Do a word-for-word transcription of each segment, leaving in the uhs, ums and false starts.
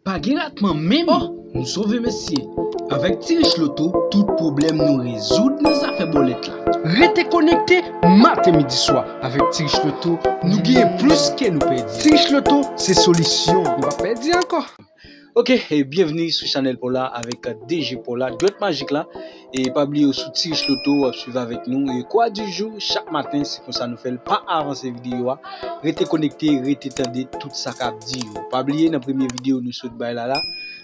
Pa gen ratman menm. Oh, nou sove mesye. Avèk Ti Rich Loto, tout pwoblèm nou rezoud nan zafè bòlèt la. Rete konekte maten, midi, swa avèk Ti Rich Loto, nou genyen plis ke nou pèdi. Ti Rich Loto se solisyon. Nou pa pèdi ankò. Ok, e byenvni sou chanèl pa w la avèk D J pa w la, Dwèt Majik la. E pa bliye w sou Ti Rich Loto, w ap swiv avèk nou. E kwa di jou, chak maten, se konsa nou fè l. Pa avanse videyo a. Rete konekte, rete tande tout sa k ap di yo. Pa bliye, nan premye videyo nou sot bay la la,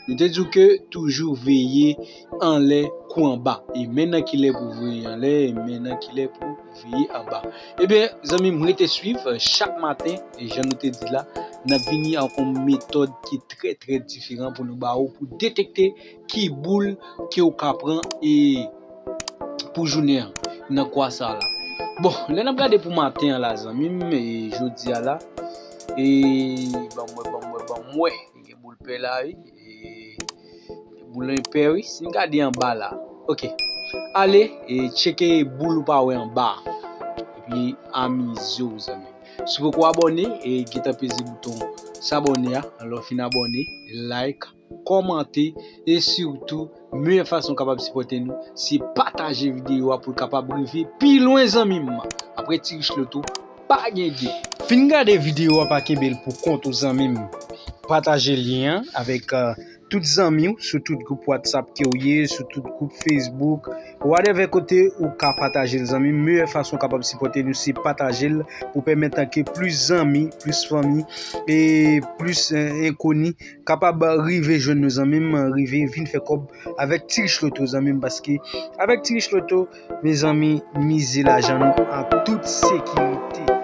nou te di w ke toujou veye anlè kou anba. E men nan ki lè pou veye anlè, e men nan ki lè pou veye anba. Ebyen, zanmi m, rete swiv, chak maten, e jan nou te di la, n ap vini ak yon metòd ki trè, trè diferan pou nou ba ou, pou detekte ki boul ke w ka pran e pou jounen an nan kwa sa la. Bon, lè n ap gade pou maten an la, zanmi m, e jodi a la, e ban m wè, ban m wè, ban m wè. Gen boul pè la, wi. E boul enpè, wi. Si n gade anba la. Ok. Ale, e tcheke boul ou pa wè anba. Epi amize w, zanmi. Si w poko abòne, e gentan peze bouton s'abonner a. Lè w fin abòne, like, kòmante, e sitou, meyè fason w kapab sipòte nou, se pataje videyo a pou l kapab rive pi lwen, zanmi m. Apre Ti Rich Loto, pa gen de. Fin gade videyo a, pa kenbe l pou kont ou, zanmi m. Pataje lyen an avèk, euh, tout zanmi w, sou tout gwoup WhatsApp ke w ye, sou tout gwoup Facebook, whatever kote ou ka pataje l, zanmi m. Meyè fason w kapab sipòte nou, se pataje l pou pèmèt ke plis zanmi, plis fanmi e plis, euh, enkoni kapab rive jwenn nou, zanmi m, rive vin fè kòb avèk Ti Rich Loto, zanmi m, paske avèk Ti Rich Loto, mezanmi, mize lajan nou an tout sekirite.